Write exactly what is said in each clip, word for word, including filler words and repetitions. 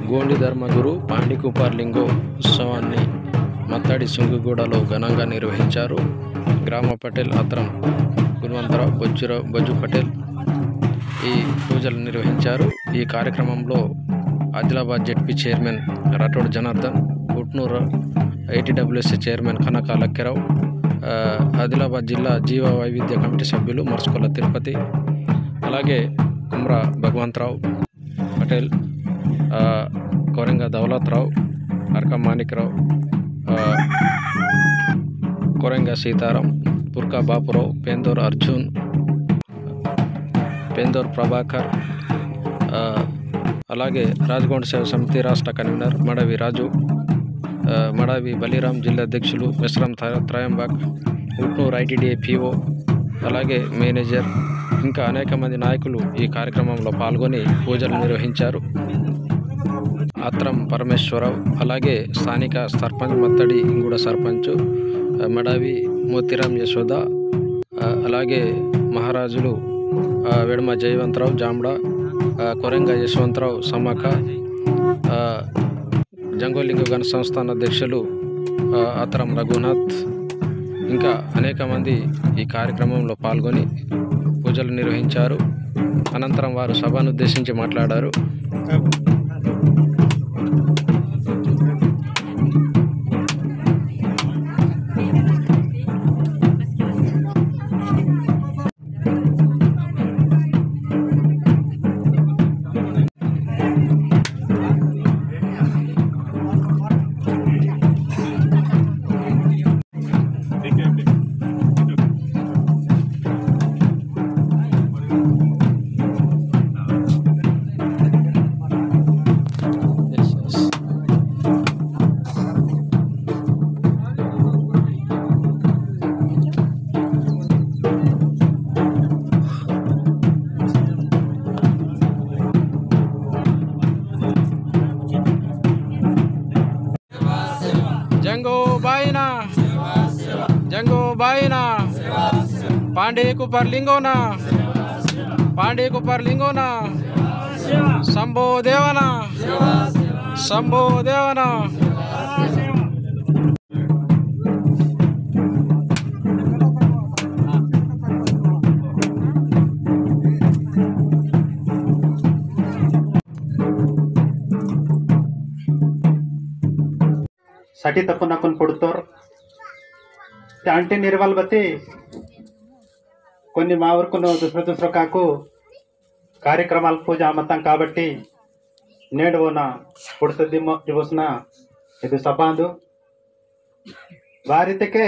गोंडी धर्मगुरु पांडी कुपार लिंगो उत्सवान्नि मत्ताडि सुंगुगूडलो घनंगा निर्वहिंचारु। ग्राम पटेल अत्रं गुणवंतराव बोज्जुराव बोज्जु पटेल ई पूजलु निर्वहिंचारु। ई कार्यक्रमंलो आदिलाबाद जेड्पी चेयरमैन राठोड जनार्दन, उट्नूर एटीडब्ल्यूएस चेयरमैन कनका लक्केराव, आ, आदिलाबाद जिल्ला जीव वैविध्य कमिटी सभ्युलु मर्सकोल तिरुपति, अलागे कुमरा भगवंतराव पटेल, आ, कोरेंगा दौलतराव, अरका मानिकराव, आ, कोरेंगा सीताराम, पुरका बापुराव, पेंदूर अर्जुन, पेंदूर प्रभाकर, आ, अलागे राजगोंड सेवा समिति राष्ट्र कन्वीनर मडावी राजु, आ, मडावी बलिराम, जिल्ला अध्यक्षुलु मेस्राम त्र-, त्रयंबक, उट्नूर आईटीडीए पीओ, अलागे मेनेजर, इंका अनेक मंदि नायकुलु ई कार्यक्रमंलो पाल्गोनि पूजलु निर्वहिंचारु। आत्रं परमेश्वरराव, अलागे स्थानिक सरपंच मत्तडि इंगुड सरपंच, आ, मडावी मोतिराम यशोदा, आ, अलागे महाराजुलु, आ, वेडमा जयवंतराव जामडा, आ, कोरेंगा यशवंतराव समका, आ, जंगोलिंग गण संस्थान अध्यक्षुलु, आ, आत्रं रघुनाथ, इंका अनेक मंदि ई कार्यक्रमंलो पाल्गोनि पूजलु निर्वहिंचारु। अनंतरं वारु सभनु उद्देशिंचि माट्लाडारु। जंगो बाईना, जंगो बाईना, पांडे कुपर लिंगोना, पांडे कुपर लिंगोना, शंभो देवना, शंभो देवना। सटी तकुन अकुन पुड़तोर। ते अंटी निर्वल बती कोन्नी मावरकुन दुसरो दुसरो काकु कार्यक्रमाल पूजा मत्तां काबट्टी नेंड वोना पुड़त दिम-, दिवसना इदु सभांदु। वारितके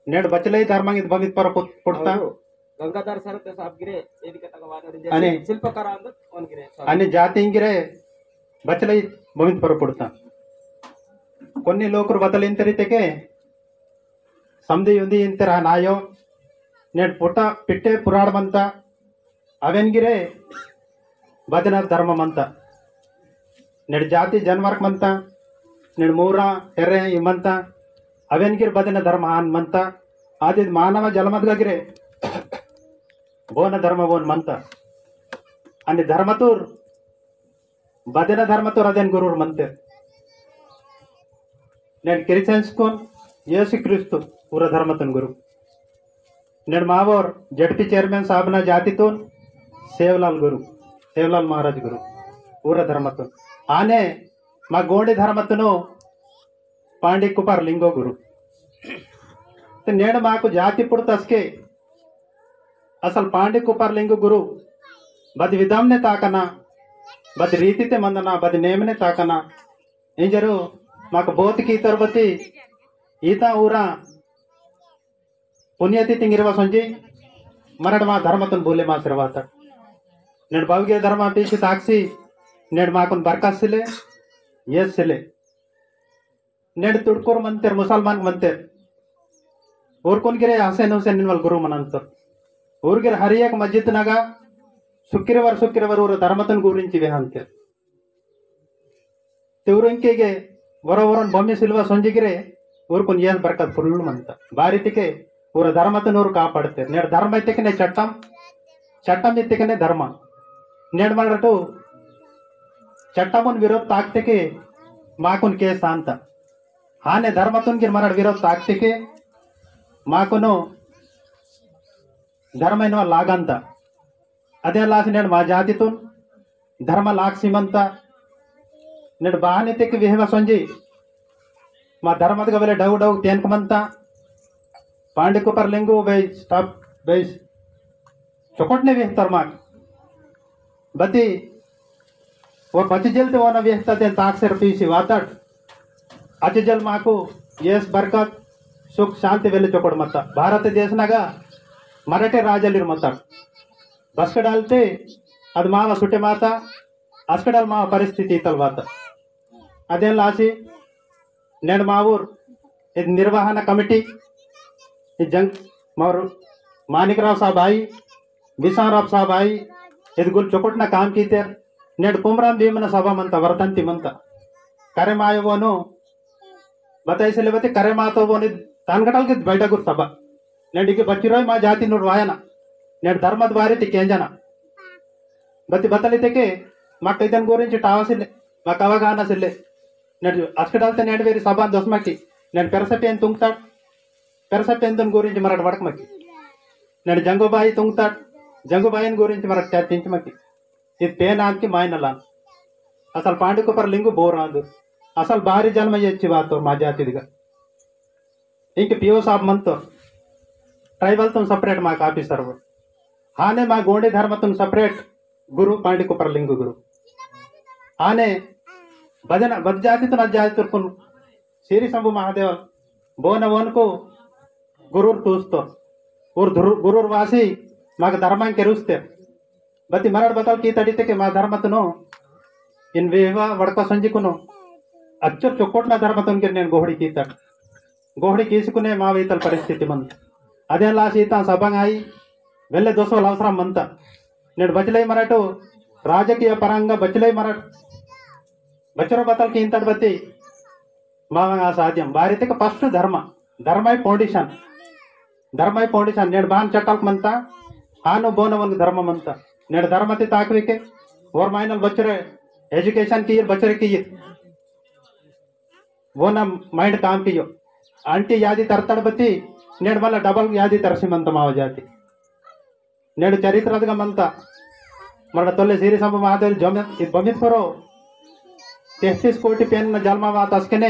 नेंड बचलई धर्मंग इद बमित पर पुट-, पुड़ता। गंगाधर सरते साहब गिरे, एदिके तक वानर जैसे अने शिल्पकार आंदत, ओन गिरे साहब। अने जाति इंगिरे बचलई बमित पर पुड़ता। कोन्नी लोकुर बदल इंतरितके समदी युंदी इंतरा नायो, नेंड पुटा पिट्टे पुराड़ मंता, अवेन गिरे बदना धर्म मंता। नेंड जाति जनवर्ग मंता, नेंड मूरा हेरे इमंता, अवेन गिर बदना धर्म आन मंता। आदि मानव जलमदगा गिरे बोन धर्म बोन मंता। अनि धर्मतुर बदेन धर्मतुर अदेन गुरुर मंतेर। नेंड क्रिश्चियंस कुन येसु क्रिस्तु पूरा धर्मतुन गुरु। नेंड मावोर जेडपी चेयरमैन साहबना जातितुन सेवलाल गुरु, सेवलाल महाराज गुरु पूरा धर्मतुन। आने मा गोंडी धर्मतुनु पांडी कुपार लिंगो गुरु। ते नेंड माकु जाति पुड़तसके असल पांडी कुपार लिंगो गुरु बद विधमने ताकना, बद रीतिते मंदना, बद नेमने ताकना। इंजरु माकु बोत कीतोर बती ईता ऊरा पुण्यतिथि इंगिरवा सोंजी मरड मा धर्मतुन भूले मा सिरवाता। नेंड बावगे धर्मा पीछे ताकसी नेंड माकुन बरकत सिले, येस सिले। नेंड तुड़कुर मंतेर, मुसलमान मंतेर। ऊरकुन गिरे हसेन हुसेन निनवल गुरु मनंतर। ऊर गिरे हर एक मस्जिद नगा शुक्रवार, शुक्रवार ऊर धर्मतुन गुरिंची वेहंतेर। ते ऊर इंकेगे वरो वरोन बम्मी सिलवा सोंजी गिरे ऊरकुन येस बरकत फुल्ल मंता। बारी तिके पूरा धर्मतुन ओर कापाड़तेर। नेड धर्म इत्तेकने चट्टम, चट्टम इत्तेकने धर्म। नेड मरटु चट्टमुन विरोध ताकतेके माकुन केस आंता। हाने धर्मतुन गिर मरट विरोध ताकतेके माकुनु धर्म इनवा लागंता। अदे लासी नेड मा जातितुन धर्म लाक्सी मंता। नेड बाहनी तेक विहवा सोंजी मा धर्मत गवले डौ डौ तेनक मंता। पांडी कुपर लिंगु बेस टप बेस चोकोटने विहतर माक। बती वो पचिजल ते वोना विहता तेन ताकसेर पीसी वातट। अचिजल माकु येस बरकत सुख शांति वेले चोकोट मत्ता। भारत देश नगा मराठे राजलिर मत्ता। बसकडालते अद मावा सुटे माता, अस्कडाल मावा परिस्थिति इतल वाता। अदेन लासी नेड मावूर इद निर्वहण कमिटी, इद जंग मावूर मानिकराव साहब आई, विश्रामराव साहब आई, इद गुल चोकोटना काम कीतेर। नेड कुमराम भीमना सभा मंता, वर्धंती मंता। करे मायो वोनु बताई सिले बते करे मातो वोनु तानगटल के बैठा गुर सभा। नेड इके बच्चिरोय मा जाति नुर वायना। नेड धर्मत बारी ती केंजना। बत्ती बतल इत्तेके माक इदन गुरिंच टावा सिल्ले, माक अवगाहना सिल्ले। नेड अस्कडाल ते नेड वेरी सभान दोसमाकी, नेड पेरसा पेन तुंगताड, पेरसा पेन दन गुरिंच मरट वड़कमाकी। नेड जंगोबाई तुंगताड, जंगोबाईन गुरिंच मरट चर्चिंचमाकी। इद पेन आंदकी मायनलान। असल पांडी कुपर लिंगु बोर आंदु। असल बारी जन्म येच्ची वातो मा जातिदिगा। इंक पीओ साहब मंतो, ट्राइबल तुन separate माक officer वो। हाने मा गोंडी धर्म तुन separate गुरु पांडी कुपर लिंगु गुरु। हाने बजना बद जाति तुन जाति तुरकुन सीरी शंभु महादेव बोन वोन को गुरुर तूस्तो। उर धुरु-, गुरुर वासी माक धर्मांग केरुस्ते। बती मरड़ बतल कीतट इत्तेके मा धर्मतुनु इन वेवा वड़का संजिकुनु अच्छो चोकोटना धर्मतुन गिर नेन गोहड़ी कीतट। गोहड़ी कीसुकुने मा वेतल परिस्थिति मंत। अदेन लासी इता सभंग आई वेल्ले दोसोल अवसरम मंत। नेड बचले मरटु राजकीय परंग बचले मरट बचरो बतल कींतट बती मावंग असाध्यम। बारी इत्तेके first धर्म, धर्म ही foundation, धर्म ही foundation। नेड बान चटल मंता, हानु बोन वंग धर्म मंता। नेड धर्म ते ताकवे के, ओर माइनल बचरे education की, बचरे की, वो ना mind काम कियो। आंटी यादी तरतड़ बती, नेड वाला double यादी तरसी मंता माव जाती। नेडु चरित्रदगा मंता मरड़ तोल्ले सीरी संभु महादेव जमित, बमित करो। तैंतीस कोटि पेन जलमा वात अस्केने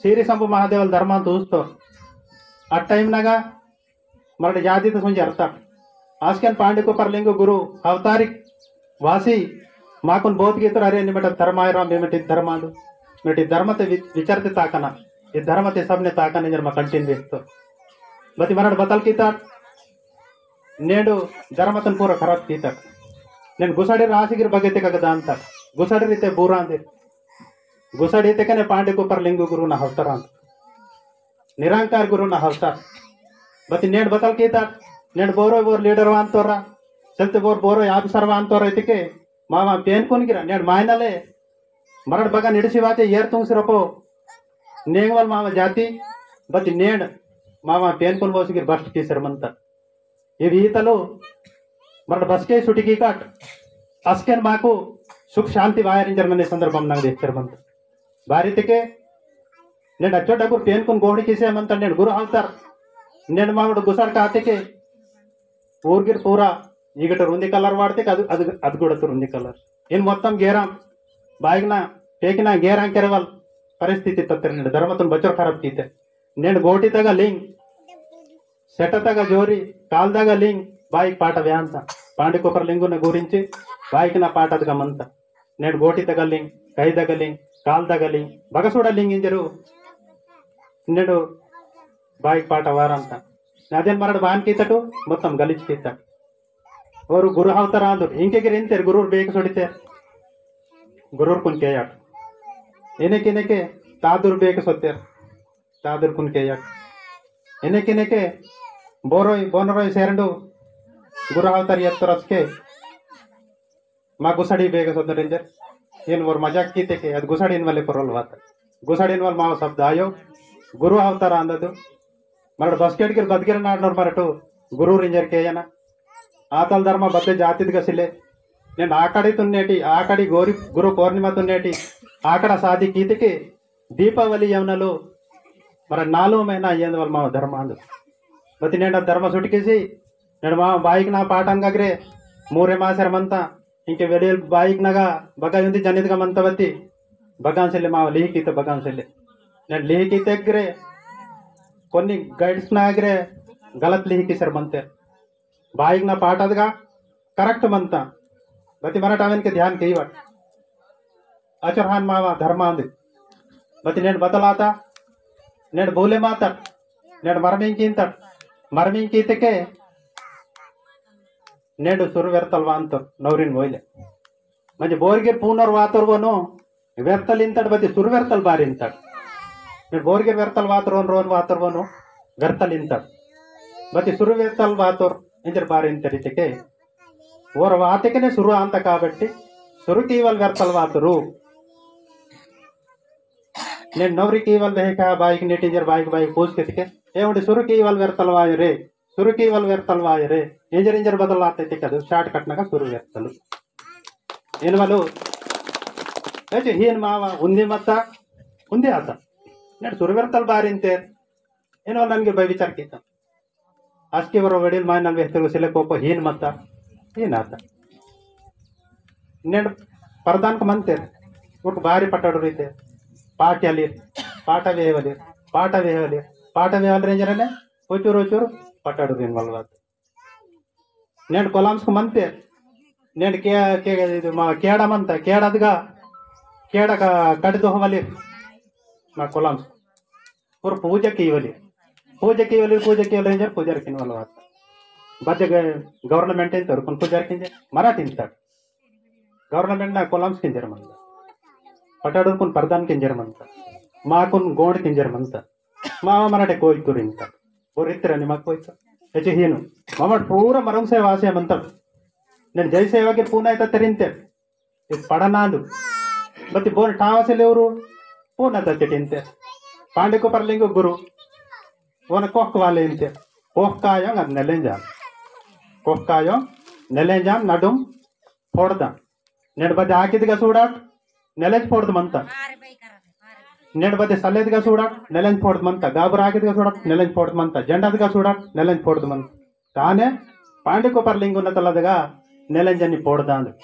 सीरी संभु महादेवल धर्मान तूस्तो। आ time नगा मरड़ जाति तो सुंजरता। अस्केन पांडी कुपर लिंगु गुरु अवतारिक वासी माकुन बोध गीतर अरे निमेट धर्माय राम बेमेट धर्मांदु। मेट धर्मते वि-, विचारते ताकना। ये धर्मते सबने ताकना इंजर मा continue वेस्तो। बती मरड़ बतल कीता नेंडु धर्मतन पूरा खराब कीतट। नेंड गुसाडी रासिगिर बगेते कगदांतट। गुसाडी रीते बूरांदे। गुसाडी इत्तेकने पांडी कुपर लिंगु गुरु ना हवतरांत। निरंकार गुरु ना हवतर। बती नेंड बतल कीतट। नेंड बोरो बोर leader वांतोरा। चलते बोर बोरो officer वांतोरा इत्तेके। मामा पेन कोन गिरा। नेंड मायनले। मरड़ बगा निडसी वाते येर तुंग सिरपो। नेंगवल मामा जाति। बती नेंड। मामा पेन कोन बोसगिर बस्ट की सिरमंतट। ये वीतलो मरड़ बसके सुटिकी काट अस्केन माकु सुख शांति वायर इंजर मने संदर्भम नंग देख मंत। बारी इत्तेके नेंड अच्छो डगुर पेन कुन गोहड़ी किसे मंत नेंड गुरु हालतर। नेंड मावड़ गुसर कातेके ऊरगिर पूरा इगट रुंदी colour वाड़तेके अद, अद, अद गुड़त रुंदी colour। इन मोत्तम गेराम बाइगना पेकिना गेराम केरवल परिस्थिति तत्तर नेंड धर्मतुन बचर खराब कीते। नेंड गोटी तगा लिंग सेटतगा जोरी, कालदगा लिंग, बाईक पाटा व्यांता। पांडी कुपर लिंगुन गुरिंची, बाईक ना पाटादगा मंता। नेंड गोटीतगा लिंग, कैदगा लिंग, कालदगा लिंग, बगसुड़ा लिंग इंजरू। नेंडु बाईक पाटा वारंता। नादेन मरड़ बान कीतटु, मोत्तम गलीज कीतटु। ओरु गुरु हावतर आंदुर, इंके गिर इंतेर गुरुर बेक सोड़ितेर। गुरुर कुन केयाट। इनेके इनेके तादुर बेक सोतेर। तादुर कुन केयाट। इनेके इनेके बोरोय, बोनरोय सेरंडु गुरु हावतर यत्तर अस्के मा गुसाडी बेक सोतेर इंजेर। इन ओर मजाक कीतेके, अद गुसाडी इनवले परल वात। गुसाडी इनवल माव शब्द आयो, गुरु हावतर आंददु। मरट बस्केट गिर बदगिर नाडनोर मरटु गुरु रिंजर केयना। आतल धर्म बद्दे जातिद गसिले। नेन आकड़ी तुन्नेटी, आकड़ी गोरी गुरु पौर्णिमा तुन्नेटी, आकड़ा शादी कीतके दीपावली यवनलो मर नालो महीना येंदवल माव धर्म आंदु। बति नेंड धर्म सुटकेसी, नेंड माव बाइक ना पाटन गगरे, मूरे मासेर मंता, इंके वेडियल बाइक नगा बगा युंदी जनित गा मंता बति, बगान सेले माव लिहि कीते बगान सेले। नेंड लिहि कीते गरे, कोन्नी गाइड्स ना गरे, गलत लिहि कीसेर मंते। बाइक ना पाटादगा correct मंता। बति मरट अवेन के ध्यान केइवट। अचरहान मावा धर्मांद। बति नेंड बदलाता, नेंड बोले माता, नेंड मरमिंग कींता, मरमिंग कीतके, नेंड सुरु वेरतल वांतो, नौरिन मोइले। म्हणजे बोरगिर पूनर वातर वनो, वेरतल इंतड़ बति सुरु वेरतल बार इंतड़। नेंड बोरगिर वेरतल वातर वन रोन वातर वनो, वेरतल इंतड़। बति सुरु वेरतल वातर, इंजर बार इंतड़ इतके। ओर वातकने सुरु आंत काबट्टी, सुरु कीवल वेरतल वातुरु। नेन नौरी कीवल देहका बाइक नेटिंजर बाइक बाइक पूछ के तिके, ए उंडी सुरु कीवल वेरतल वायरे, सुरु कीवल वेरतल वायरे, इंजर इंजर बदल आते तिके, shortcut नगा सुरु वेरतल। इनवलु, एचु हीन मावा, उंदी मत्ता, उंदी आता। नेन सुरु वेरतल बारिंते, इनवल ननगे भाई विचार कीता। अस्के वरो वडील माय नल वेहतेर उसिले कोको हीन मत्ता, हीन आता। नेंड परदान क मंतेर, उर्क बारी पटाडु रीते, पाट्यालीर, पाटा वेहवलीर, पाटा वेहवलीर, पाटा वेहवलीर इंजरने, उचुर उचुर पटाडु रीन वलवात। नेंड कोलाम्स क मंतेर, नेंड के, के, इदु मा केड़ा मंता, केड़ा अदगा, केड़ा का कड़ी दोहवलीर, मा कोलाम्स। और पूजा कीवली। पूजा कीवली, पूजा कीवली इंजर पूजा किन वाला बात। बदे ग-, government इंतड़, कुन पूजा किंजर, मराठी इंतड़। Government ना कोलाम्स किंजर मंता। पटाडुर कुन परदान किंजर मंता। मा कुन गोंड किंजर मंता। मा मराठी कोईतुर इंतड़। और इतरा निमा कोईतुर। एचे हीनु। ममट पूरा मरुंग से वासे मंतड़। नेंड जय सेवा के पूना इता तेरिंते। इद पड़नांदु। बत्ती बोन टावसेले उरु, पूना दत्तेटिंते। पांडे कुपार लिंगो गुरु। वोन कोहक वाले इंते। कोहक कायोंग अद नेलेंजाम। कोहक कायोंग नेलेंजाम नडुम फोड़दा। नेंड बत्ती आकिदगा सूड़ाट, नेलेंज फोड़द मंता। नेंड बत्ती सलेदगा सूड़ाट, नेलेंज फोड़द मंता। गाबुर आकिदगा सूड़ाट, नेलेंज फोड़द मंता। जंडादगा सूड़ाट, नेलेंज फोड़द मंता। ताने पांडे कुपार लिंगुन तलदगा नेलेंजनी पोड़दांद।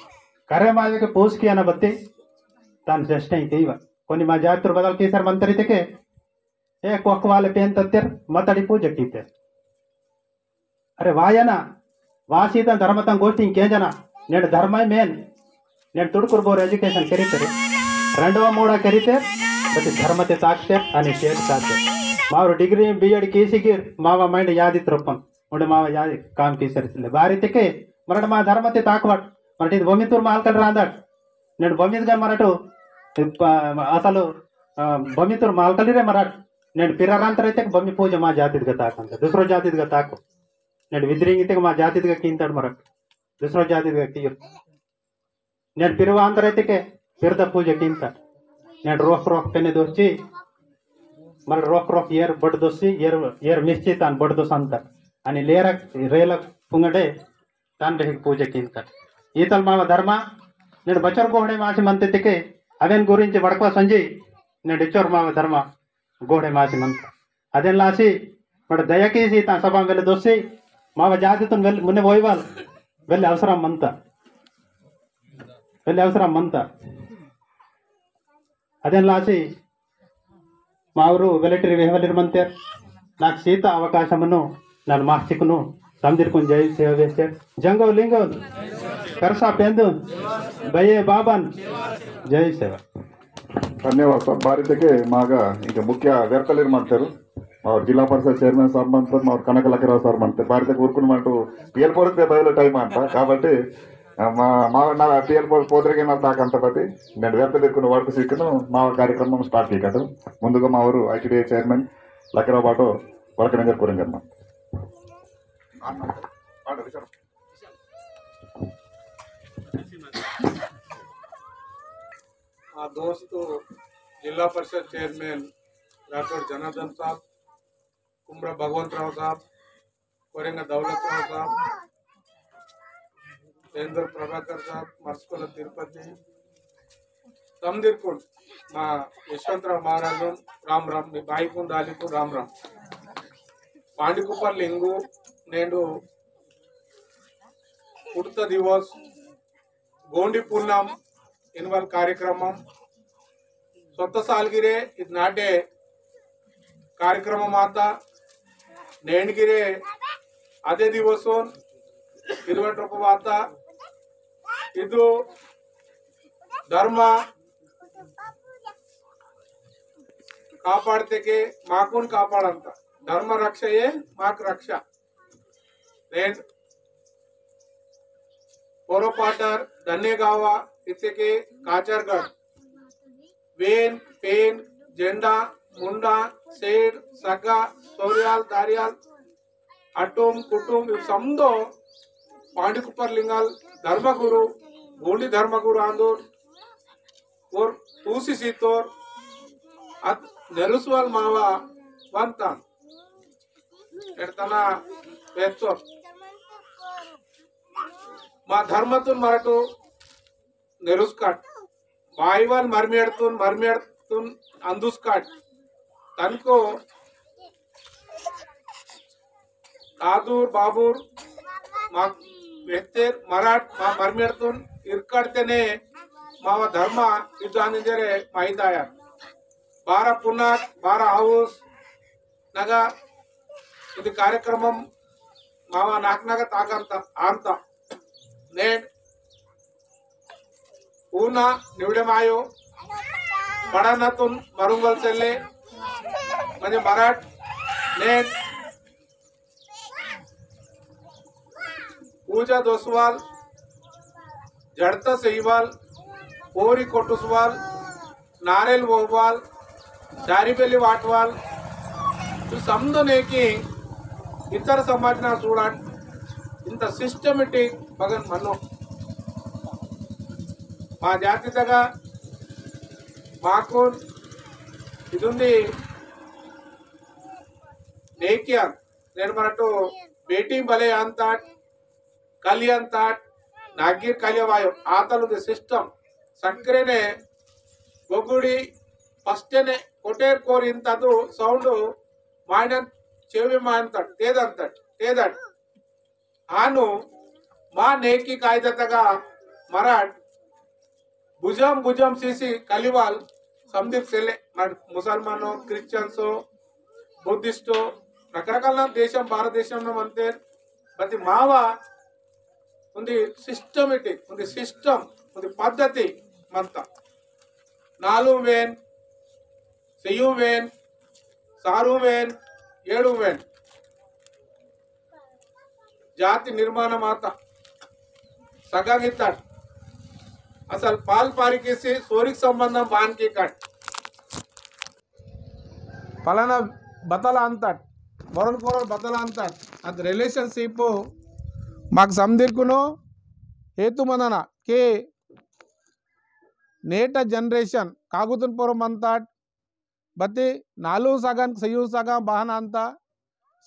करे मायके पूस कियाना बत्ती तान श्रेष्ठ ही कईवा। कोनी मा जातुर बदल कीसर मंतरी तेके, ए कोक वाले पेन तत्तेर मतड़ी पूजा कीतेर। अरे वायना, वासीतन धर्मतन गोष्ठी केंजना, नेड धर्मय मेन, नेड तुड़कुर बोर education करीतेर, रंडवा मूडा करीतेर, बत्ती धर्मते ताकतेर, अनि सेठ ताकतेर। मावर degree B.Ed कीसिगिर, मावा mind यादित रोपन। उंडे मावा याद काम कीसर सिले। बारी तेके मरट मा धर्मते ताकवट। मरट इद बमितुर मालकल रांदट। नेड बमित गन मरटु, प-, असलु, अ, बमितुर मालकल रे मरट। नेड पिरारांतर तेके बमि पूजा मा जातिदगा ताकंत। दूसरो जातिदगा ताको। नेड विद्रिंग इतेके मा जातिदगा कींतट मरट। दूसरो जातिदगा कीर। नेन पिरवांदर इतेके पिरद पूजा किंता। नेन रोख रोख पेने दोसी, मल रोख रोख एर बड़ दोसी, एर, एर मिस्ची तान बड़ दोसंता। अनि लेरक, रेलक पुंगडे तान बेहिक पूजा किंता। ईतल मावा धर्मा, नेन बचर गोहड़े मासी मंते तेके, अवेन गुरिंचे वड़कवा संजी, नेन इचोर मावा धर्मा, गोहड़े मासी मंता। अदेन लासी, मड दया कीसी ता सभा वेले दोसी, मावा जातितुन वेल-, मुन्ने वोईवाल, वेले अवसरम मंता। वेले अवसरम मंता। अदेन लासी, मावरु वेलेटरी वेहवलिर मंतेर, नाक सीता अवकाशमनु, नन मासिकनु, समदिरकुन जय सेवा वेस्तेर, जंगो लिंगो, करसा पेंदु, बये बाबन, जय सेवा। धन्यवाद सर। बारी तेके मागा इंका मुख्य वेर्तलेर मंतेर। और जिला परिषद chairman साहब मंतेर, और कनक लक्कीराव सर मंतेर। बारी तेके उरकुन मंटू पीएल पोरते बयलो time अंता। काबट्टी, आ, मा, मा, ना पीएल पोर पोदरगे ना ताकंत बत्ती। नेन वेर्तलेरकुन वर्क सीकनु, मा कार्यक्रम start कीकटु। मुंदुगा मावरु ITDA chairman लक्कीराव बाटो वर्क नजर कुरेंजर मंतेर। आ दोस्तु जिला परिषद chairman राठोड़ जनार्दन साहब, कुमरा भगवंतराव साहब, कोरेंगा दौलतराव साहब, चंद्र प्रभाकर साहब, मर्सकोला तिरुपति, तमदिरकुन मा यशवंतराव महाराजन राम राम, मी बाईकुन दालीकुन राम राम। पांडिकुपर लिंगु नेंडु पुट्ट दिवस, गोंडी पुन्नम इनवल कार्यक्रमम। सोत्त सालगिरे इद नाटे कार्यक्रमम आता। नेंडगिरे अदे दिवसोन इरवट रूप आता। इदु धर्म कापाड़तेके माकुन कापाड़ंता। धर्म रक्षये माक रक्षा। नेंड पोरोपाटर, दन्नेगावा, इत्तेके काचरगढ़, वेन, पेन, जेंडा, मुंडा, सेड, सगा, सोरियाल, दारियाल, अटुम, कुटुम, इव समदो पांडिकुपर लिंगाल धर्मगुरु, गोंडी धर्मगुरु आंदोर, ओर तूसी सीतोर, अत नेरुसवाल मावा वंतान। एड़तना पेत्तोर। मा धर्मतुन मरटु नेरुस्काट। बाईवाल मरमियड़तुन, मरमियड़तुन अंदुस्काट। तनको तादूर बाबूर मा वेत्तेर मराठ मा मरमियड़तुन इरकाटतेने मावा धर्म युद्धानिंजरे माहिताया। बारा पुनाक, बारा हाउस, नगा इद कार्यक्रमम मावा नाकनगा ताकंता आंता। नेन ऊना निवडे मायो पड़ानतुन मरुंगल सेल्ले म्हणजे मराठ। नेन पूजा दोसवाल, जड़ता सहीवाल, पोरी कोटुसवाल, नारेल वोहवाल, दारिबेली वाटवाल, तो समदो नेकी इतर समाज ना सूड़ाट, इंता systematic बगन मनो। मा जाति तगा, माकुन, इदुंदी नेकिया, नेन मरटो बेटी बले अंताट, कलियंताट, नागिर कलियवायो, आतल उंदे system, सक्रेने, बोगुड़ी, first ने, कोटेर कोर इंतदु, sound, मायनन, चेवे मायनताट, तेदंताट, तेदंताट। आनु मा नेकी कायदतगा मराठ भुजम भुजम सीसी कलिवाल समदिर सेले मर मुसलमानो, क्रिश्चियन्सो, बुद्धिस्टो, रकरकाल देशम भारत देशम मंतेर। बति मावा उंदी systematic, उंदी system, उंदी पद्धति मंता। नालू वेन, सेयू वेन, सारू वेन, एड़ू वेन। जाति निर्माण माता सगा गित्ताट। असल पाल पारी किसी सोरिक संबंधम बान की कट। पलाना बतला अंतट, वरुण कोरल बतला अंतट। अद relationship माक समदिरकुनो हेतु मनना के नेटा generation कागुतुन पोरो मंताट। बत्ती नालू सगन सयू सगन बहन अंता,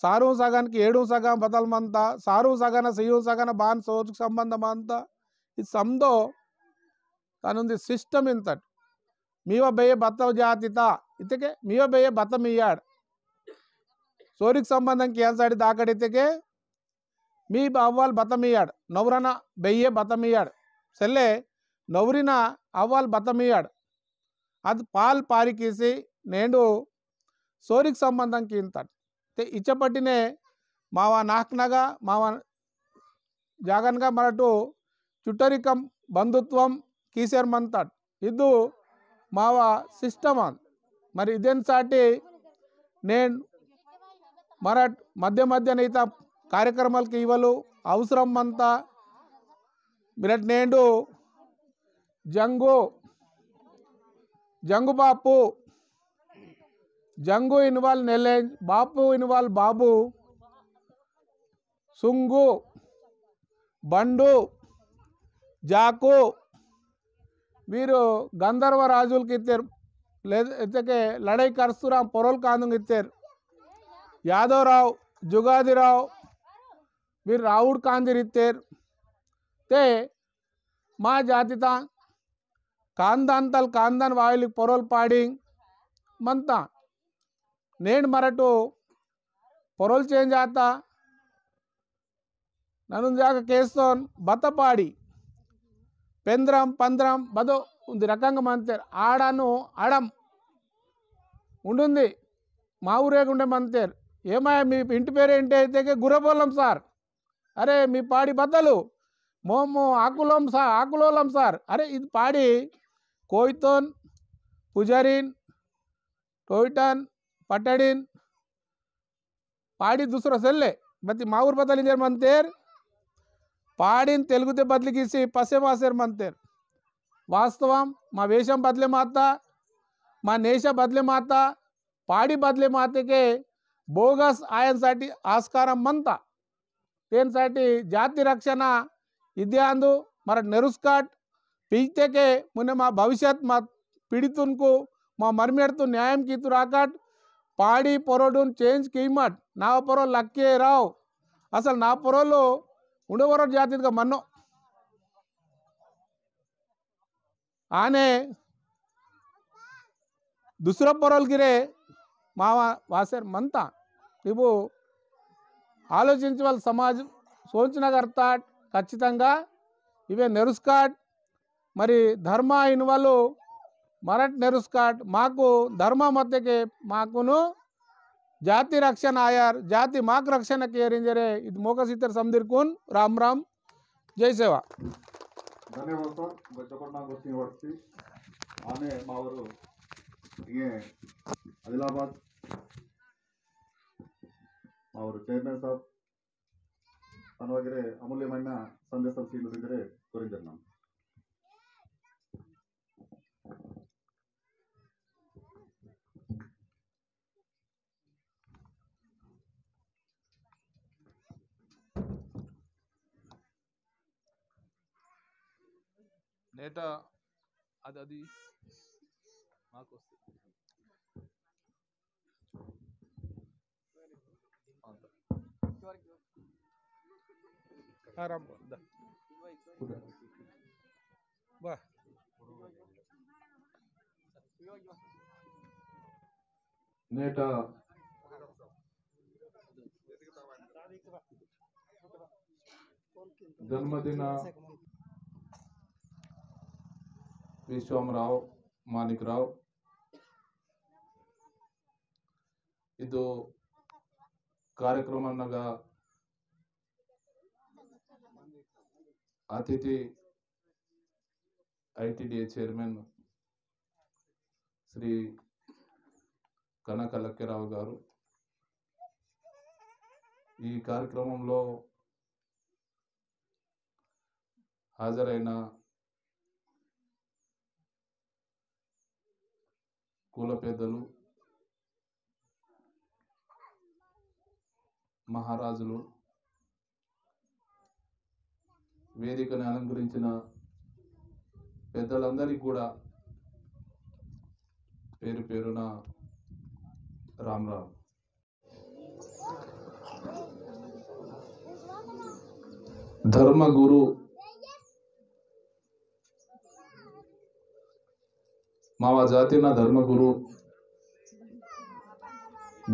सारू सगन की एडू सगन बदल मंता, सारू सगन सयू सगन बहन सोच संबंध मंता। इद समदो तनुंदी system इंतट। मीवा बेये बत्त जातिता इतके मीवा बेये बत्त मीयाड़। सोरिक संबंधं कियान साड़ी दाकड़ इतके मी अव्वाल बत्त मीयाड़, नवरना बेये बत्त मीयाड़, सेल्ले नवरिना अव्वाल बत्त मीयाड़। अद पाल पारी कीसी नेंडु सोरिक संबंधं कींतट। ते इचपटिने मावा नाकनगा, मावा जागनगा मरटु चुट्टरिकम बंधुत्वम कीसेर मंतट। इदु मावा system अंत। मरि इदेन साटी नेन मरट मध्य मध्य नैता कार्यक्रमाल कीवलु अवसरम मंता। मिरट नेंडु जंगु, जंगु बापू, जंगु इनवाल नेलेंज, बापू इनवाल बाबू, सुंगु, बंडू, जाकू, वीरु गंधर्व राजुल कित्तेर, ले-, इतके लड़ाई करसुरा पोरोल कांदुंग इत्तेर। यादवराव, जुगादिराव, वीर राउड कांदिरित्तेर। ते मा जातिता कांदान तल कांदान वायलिक पोरोल पाडिंग मंता। नेंड मरटो पोरोल change आता। ननुन जाग केस्तोन बतपाड़ी, पेंद्रम, पंद्रम, बदो उंदी रकंग मंतेर। आड़ानु अड़म उंडुंदी, मा ऊरे गुंडे मंतेर। एमाय मी इंटि पेरे इंटि अइतेके गुरबोलम सार। अरे, मी पाड़ी बदलु। मोमो आकुलोम सा-, आकुलोलम सार। अरे, इद पाड़ी कोइतोन, पुजारीन, टोइटन, पटड़ीन, पाड़ी दूसरो सेल्ले, बत्ती माउर बदल इंजर मंतेर, पाड़ीन तेलुगुते बदली किसी पसे मासेर मंतेर। वास्तवम मा वेशम बदले माता, मा नेशा बदले माता, पाड़ी बदले माते के बोगस आयन साठी आस्कारम मंता। तेन साठी जाति रक्षण इद्यांदु मरट नेरुस्काट पीतेके मुने मा भविष्यत मा पीड़ितुनको मा मरमेड़तु न्यायम कीतु राकट पाड़ी पोरोडुन change कीमट नाव पोरो लक्के राव असल नाव पोरोलो उंडवरो जातित का मन्नो। आने दुसरो पोरोल गिरे मावा वासेर मंता। इबु आलोचिंचवल समाज सोचना करताट खच्चितंगा इवे नेरुस्काट मरी धर्म इनवलु मरट नेरुस्काट माकु धर्म मतेके माकुनु जाति रक्षण आयर, जाति माक रक्षण केरिंजरे। इद मोका सीतर समदिरकुन राम राम, जय सेवा। धन्यवाद सर। बच्चों को ना गोष्ठी वर्ती आने मावरु ये आदिलाबाद मावरु चेयरमैन साहब तन वगैरह अमूल्यमैन संदेशम सीनु दिंदरे कोरिंजरना। नेटा अद अदि माकोस्ते। आराम दा। वाह। नेटा जन्मदिन विश्वमराव मानिकराव इदु कार्यक्रम नगा अतिथि I T D A chairman Shri कनक लक्केराव गारु। ई कार्यक्रमंलो हाजरैन कुल पेद्दलु, महाराजुलु, वेदिकनु अलंकरिंचिन पेद्दलंदरिकी कूडा पेरु पेरुन राम राम। धर्म गुरु मावा जातिना धर्मगुरु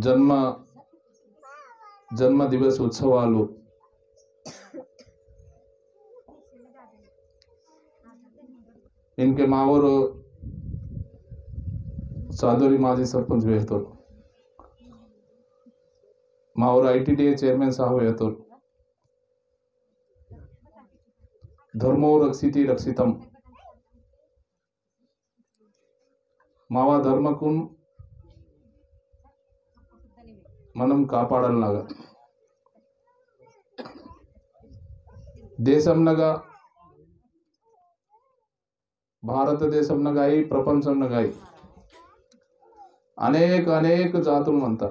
जन्म, जन्म दिवस उत्सवालु इनके मावर सादोली माजी सरपंच वेहतोर, Mawar I T D A chairman साहब वेहतोर। धर्मो रक्षिति रक्षितम। मावा धर्मकुन मनम कापाडल नगा। देशम नगा, भारत देशम नगाई, प्रपंचम नगाई अनेक अनेक जातुल मंता।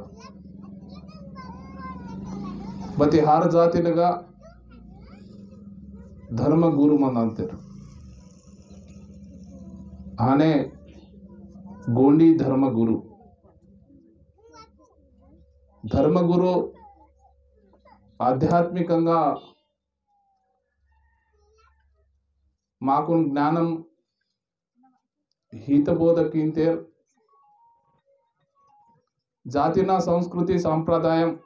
बती हर जातिनगा धर्म गुरु मंदंतेर। आने गोंडी धर्म गुरु। धर्मगुरु आध्यात्मिकंगा माकुन ज्ञानम हितबोध कींतेर। जातिना संस्कृति संप्रदायम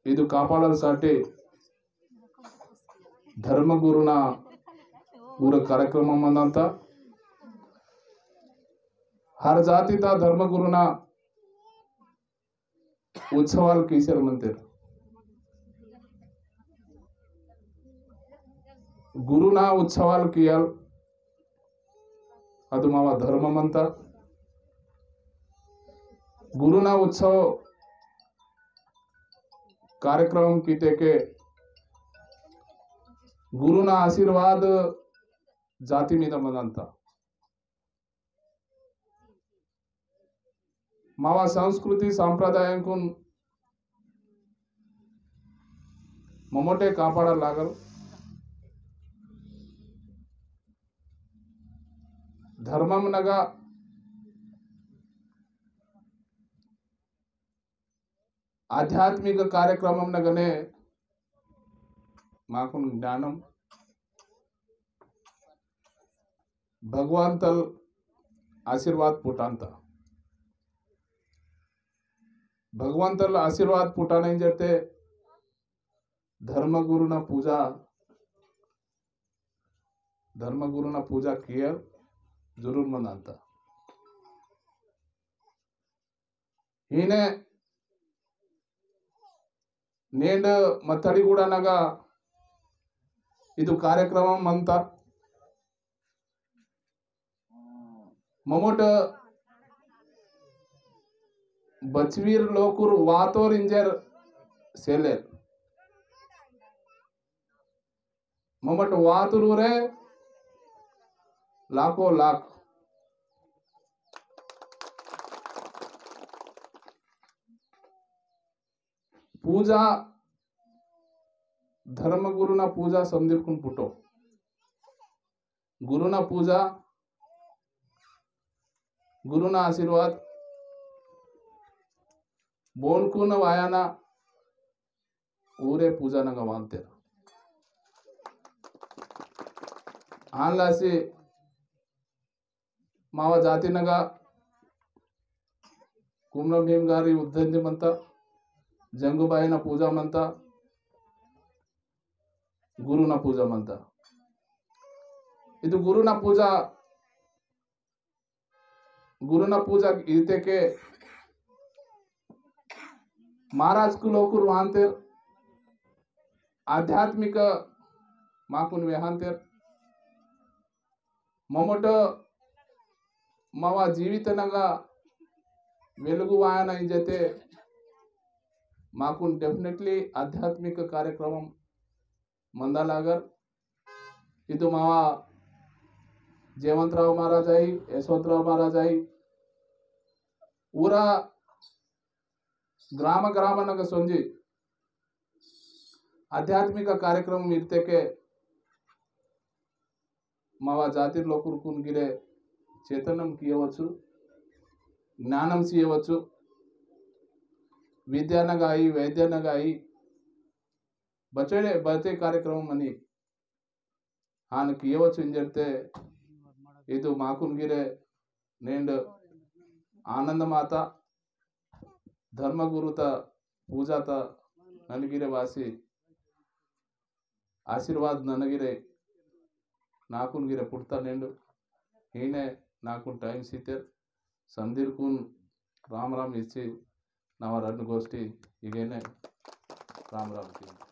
इदु कापाडल साटे धर्मगुरुना पूरा कार्यक्रम मंदंता। हर जाति ता धर्मगुरुना उत्सवाल कीसेर मंतेर। गुरुना उत्सवाल कियाल अदु मावा धर्म मंता। गुरुना उत्सव कार्यक्रम कीतेके गुरुना आशीर्वाद जाति मीद मंदंता। मावा संस्कृति संप्रदायंकुन ममोटे कापाडा लागल। धर्मम नगा आध्यात्मिक कार्यक्रमम नगने माकुन ज्ञानम भगवंतल आशीर्वाद पुटांता। भगवंतल आशीर्वाद पुटाना इंजेरते धर्मगुरुना पूजा, धर्मगुरुना पूजा कियर जरूर मंदंता। हीने नेंड मत्तड़ीगूड़ा नगा इदु कार्यक्रम मंता। ममोट बचवीर लोकुर वातोर इंजेर सेलेर। ममट वातुर रे लाखों लाख। पूजा, धर्मगुरुना पूजा समदिरकुन पुटो। गुरुना पूजा, गुरुना आशीर्वाद, बोनकुन वायाना ऊरे पूजा नगा वांतेर। आनलासी मावा जाति नगा कुमरम भीम गारी उद्दंदी मंता, जंगुबाईना पूजा मंता, गुरुना पूजा मंता। इदु गुरुना पूजा, गुरुना पूजा इतेके महाराज कुलोकुर वांतेर, आध्यात्मिक माकुन वेहांतेर। ममोट मावा जीवित नगा वेलुगु वायना इंजेते माकुन definitely आध्यात्मिक कार्यक्रम मंदा लागर। इदु मावा जयवंतराव महाराज आई, यशवंतराव महाराज आई, ऊरा ग्राम ग्राम नगा सोंजी आध्यात्मिक कार्यक्रम इर्तेके मावा जातिर लोकुरकुन गिरे चेतनम कियवच्चु, ज्ञानम सियवच्चु, विद्यानगाई, वैद्यनगाई, बचड़े बते कार्यक्रम मनी हान कियवच्चु इंजेरते इदु माकुन गिरे नेंड आनंद माता धर्मगुरुता पूजाता ननगिरे वासी आशीर्वाद ननगिरे नाकुन गिरे पुट्टा नेंड। हीने नाकुन time सीतेर संदीरकुन राम राम इच्ची नावा रंड गोष्ठी इगेने राम राम की।